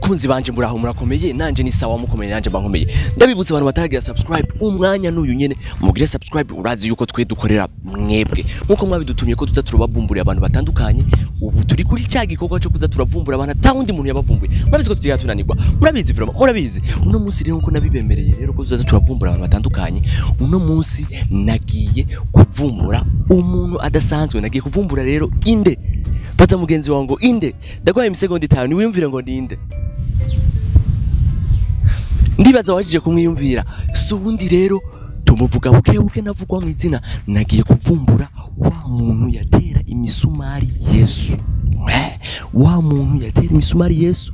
Bakunzi banje, muraho, murakomeye? Nanje ni sawa, mukomeye nanje bankomeye. Ndabibutsa abantu bataragira subscribe, umwanya n'uyu nyene mugire subscribe. Urazi yuko twe dukorera mwebwe nkuko mwabidutumye ko tuza turabavumburira abantu batandukanye. Ubu turi kuri cya gikorwa cyo kuza turavumbura abantu ata wundi muntu yabavumbuye. Murabizi ko tuziga tunanirwa, murabizi vraiment, murabizi. Uno munsi rero, nkuko nabibemereye rero ko tuza turavumbura abantu batandukanye, uno munsi nagiye kuvumbura umuntu adasanzwe. Nagiye kuvumbura rero inde? Baza mugenzi wangu ngo inde. Ndaguhaye imisegonda 5, wiyumvire ngo ninde. Ndibaza wajije kumwiyumvira. Si uwundi rero, tumuvuga buke buke, navugwa mu izina. Nagiye kuvumbura wa muntu yatera imisumari Yesu. Wa muntu yatera imisumari Yesu,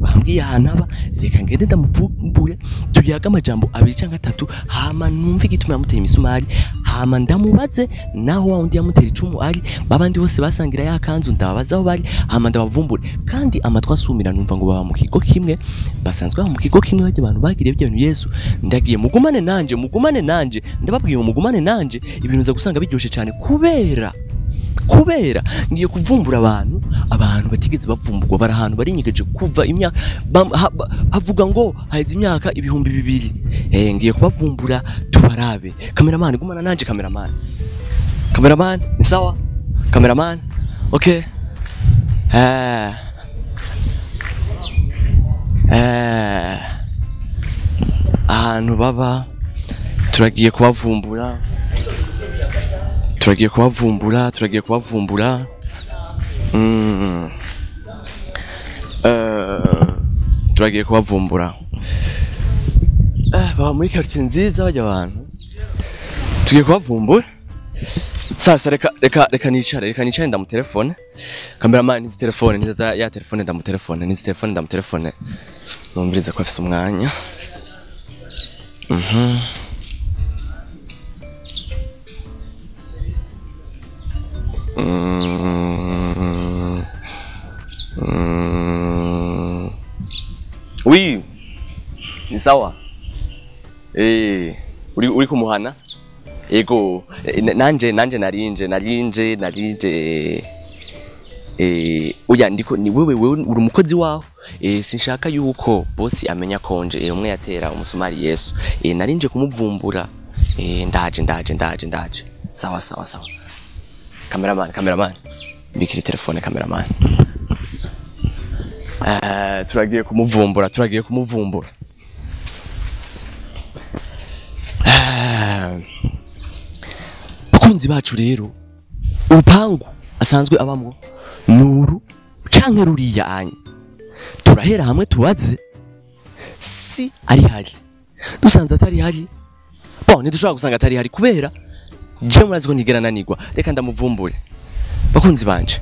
bambwiye ahantu aba. Reka ngende ndamuvumbure, tuyaga amajambo abiri cyangwa atatu, hama numve igituma yamuteye imisumari, hama ndamubaze naho wa wundi yamutera icumu ari, babandi bose basangira ya kanzu, ndababaza aho bari, hama ndabavumbure. Kandi amatwi asumira, numva ngo baba mu kigo kimwe, basanzwe baba mu kigo kimwe, bajya abantu bagiriye ibyo bintu Yesu. Ndagiye, mugumane nanje, mugumane nanje. Ndababwiye ngo mugumane nanje, ibintu uza gusanga biryoshye cyane, kubera ngiye kuvumbura abantu batigeze bavumburwa. Bari ahantu barinyegeje kuva imyaka havuga ngo haheze imyaka 2000. Ngiye kubavumbura tubarabe. Cameraman, gumana nanje. Cameraman, cameraman, ni sawa cameraman? Okay. Ahantu baba turagiye kubavumbura, turagiye kubavumbura, turagiye kubavumbura. Turagiye kubavumbura. Baba muri quartier nziza bajya abantu. Tugiye kubavumbura. Sasa reka nicare, reka nicare ndamutelefone. Cameraman, nizi telefone, niza ya telefone ndamutelefone, nizi telefone ndamutelefone. Numviriza ko afise umwanya. Oui. Ni sawa. Uri kumuhana? Ego, nanje narinje. Oya, ndiko ni wewe uri umukozi waho. Sinshaka yuko bosi amenya konje. Umwe yatera umusumari Yesu. Narinje kumuvumbura. Ndaje. Sawa sawa sawa. Cameraman, cameraman. Bikiri telefone, cameraman. Turagiye kumuvumbura, turagiye kumuvumbura. Bakunzi bacu rero, urupangu asanzwe abamwo nuru canke ruriya anye. Turahera hamwe tubaze si ari hari. Dusanze atari hari. Bon, ntidushobora gusanga atari hari kubera je murazi ko ntigera nanigwa. Reka ndamuvumbure. Bakunzi banje,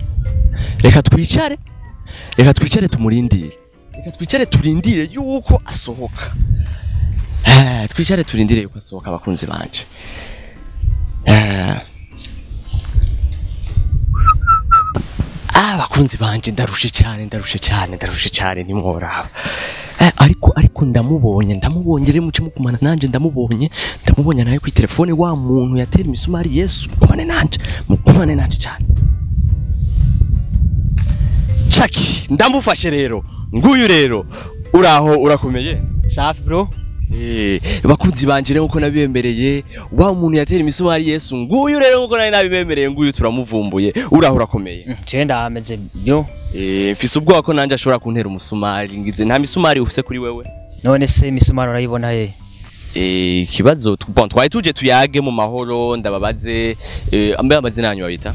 reka twicare, reka twicare tumurindire. Reka twicare turindire yuko asohoka. Twicare turindire yuko asohoka, bakunzi banje. Bakunzi banje, ndarushe cyane, ndarushe cyane, ndarushe cyane, ntimworaba. Ariko ndamubonye, ndamubonye rero, muce mukumana nanje. Ndamubonye, ndamubonye nawe kuri telefone, wa muntu yatera imisumari Yesu. Mukumane nanje, mukumane nanje cyane. Chaki, ndamufashe rero. Nguyu rero. Uraho, urakomeye? Safi bro. Bakunzi banje rero, nkuko nabibemereye, wa muntu yatera imisumari Yesu nguyu rero, nkuko nari nabibemereye, nguyu turamuvumbuye. Uraho, urakomeye? Je ndameze byo. Mfise ubwoba ko nanje ashobora kuntera umusumari. Ngize nta misumari ufise kuri wewe? None se imisumari urayibona he? Ikibazo, bon, twari tuje tuyage mu mahoro, ndababaze ambe amazina yanyu babita?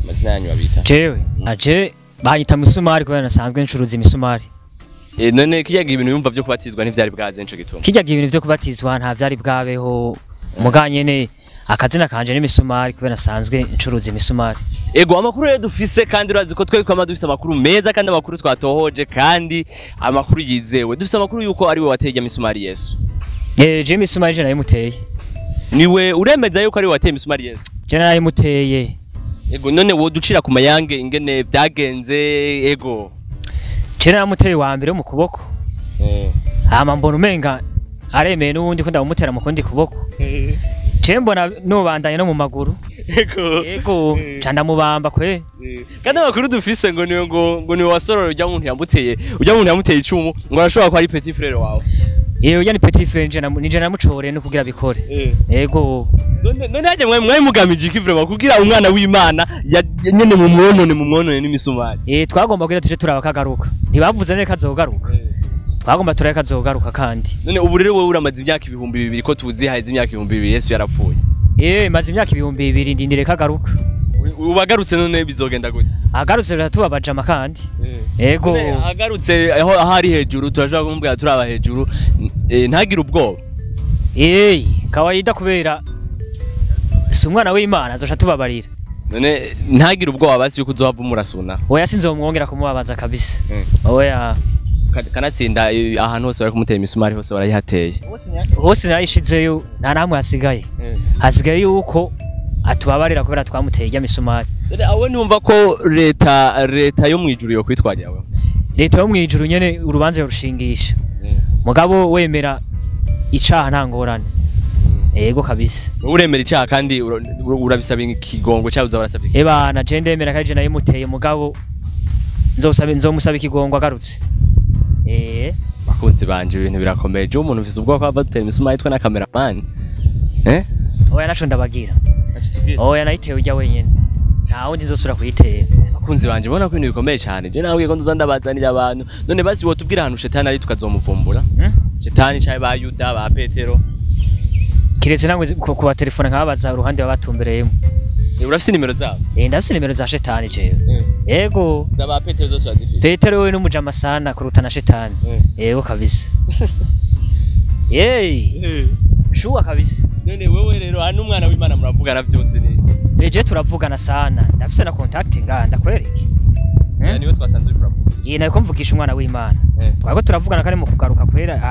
Amazina yanyu babita? Jewe aje banyita misumari kubera nasanzwe ncuruza imisumari. None kirya gihe ibintu yumva vyo kubatizwa ntivyari bwaze, nico gituma? Kirya gihe ibintu vyo kubatizwa nta vyari bwabeho, muganye ne akazina kanje n'imisumari kubera nasanzwe ncuruza imisumari. Ego, amakuru rero dufise, kandi urazi ko twe twama dufise amakuru meza kandi amakuru twatohoje kandi amakuru yizewe. Dufise amakuru yuko ari we wateye imisumari Yesu. Je imisumari je nayimuteye. Niwe uremeza yuko ari we wateye imisumari Yesu? Je narayimuteye. Ego, none wo ducira ku mayange ingene vyagenze? Ego. Je naramuteye wa mbere mu kuboko. Hama mbona umenga aremeye n'ubundi ko ndamumutera mu kundi kuboko. Je mbona nobandanye no mu maguru. Yego. Yego, ca ndamubamba kwe. Kandi amakuru dufise ngo niwe ngo niwe wasorora ujya muntu yamuteye, ujya muntu yamuteye icumu, ngo arashobora kuba ari petit frère wawe. Yewe ujya ni petit frère nje nije namucore no kugira bikore. Yego. None haje mwe mugamije iki vraiment kugira umwana w'Imana nyene mu mwonone n'imisumari. Twagomba kugira tuje turaba kagaruka. Ntibavuze none kazogaruka. Twagomba turaba kazogaruka kandi. None ubu rero wewe uramaze imyaka 2000 ko tuzi haize imyaka 2000 Yesu yarapfuye. Maze imyaka 2000 ndindire kagaruka. Ubagarutse none bizogenda gute? Agarutse rero tubabajama kandi. Yego. Agarutse aho ari hejuru turashobora kumubwira turaba hejuru ntagire ubwoba. Kawaida kubera si umwana w'Imana azosha tubabarira. None ntagire ubwoba basi yuko uzohava umurasuna. Oya sinzomwongera kumubabaza kabisa. Oya kanatsinda ahantu hose bari kumutera imisumari hose barayihateye. Hose narayishizeyo nta namwe hasigaye. Hasigaye yuko atubabarira kubera twamuteye ijya misumari. None awe ntumva ko leta yo mwijuru yo kwitwarira wewe. Leta yo mwijuru nyene urubanza yorushingisha. Mugabo wemera icaha nta ngorane. Yego kabisa. Uremera icaha kandi urabisaba ikigongo cyawe uzarasabye. Ebana je ndemera kandi je nayimuteye mugabo nzomusaba ikigongo agarutse. Bakunzi banje ibintu birakomeye. Je umuntu ufise ubwoba ko abateye imisumari yitwa na cameraman. Oya naco ndabagira. Oya nayitewe ujya wenyene. Nta wundi nzosubira kuyitera. Bakunzi banje bona ko ibintu bikomeye cyane. Je nabwiye ko nzoza ndabazanira abantu. None basi wotubwira ahantu shetani ari tukazomuvumbura. Shetani cyaye ba Yuda ba Petero. Kiretse nangwe kuba telefone nkababaza uruhande babatumbereyemo. Urafise nimero zabo? Ndafise nimero za shetani jewe. Yego. Za ba Petero zose bazifite. Petero we n'umujama sana kuruta na shetani. Yego kabisa. Shuwa kabisa. None wewe rero hano umwana w'Imana muravugana byose ni. Je turavugana sana. Ndafise na contact nga ndakwereke. Niwe twasanzwe turavuga. Nariko mvugisha umwana w'Imana. Twako turavugana kandi mu kugaruka kwera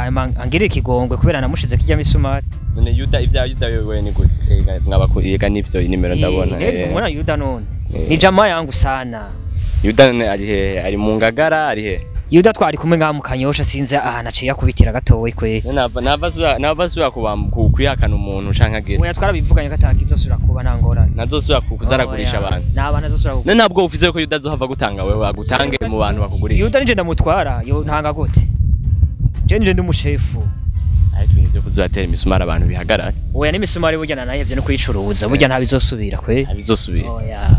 angire ikigongwe kubera namushize kijya misumari. None Yuda ivya Yuda wewe ni gute? Mwabakuriye nivyo inimero ndabona. Mbona Yuda none. Ni jamaa yangu sana. Yuda none ari he? Ari mu Ngagara ari he? Yuda twari kumwe ngaha mu Kanyosha sinze ahantu aciye akubitira gatowe kwe. Nava sura kwihakana umuntu canke agera. Oya twarabivuganye ko atakizosubira kuba nta ngorane. Ntazosubira kuzaragurisha abantu. Naba ntazosubira. None ntabwo ufise ko Yuda azohava gutanga wewe agutange mu bantu bakugurisha. Yuda nije ndamutwara yo ntanga gute? Je nije ndi umushefu. Ariko ibintu byo kuzatera imisumari abantu bihagarara. Oya n'imisumari burya nanayevye no kuyicuruza burya ntabizosubira kwe. Ntabizosubira. Oya.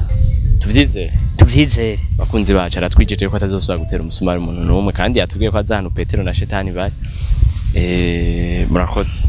Tuvyizere. Tuvyizere. Bakunzi bacu aratwijeje ko atazosubira gutera umusumari umuntu n'umwe kandi yatubwiye ko aza ahantu Petero na Shetani bari. Murakoze.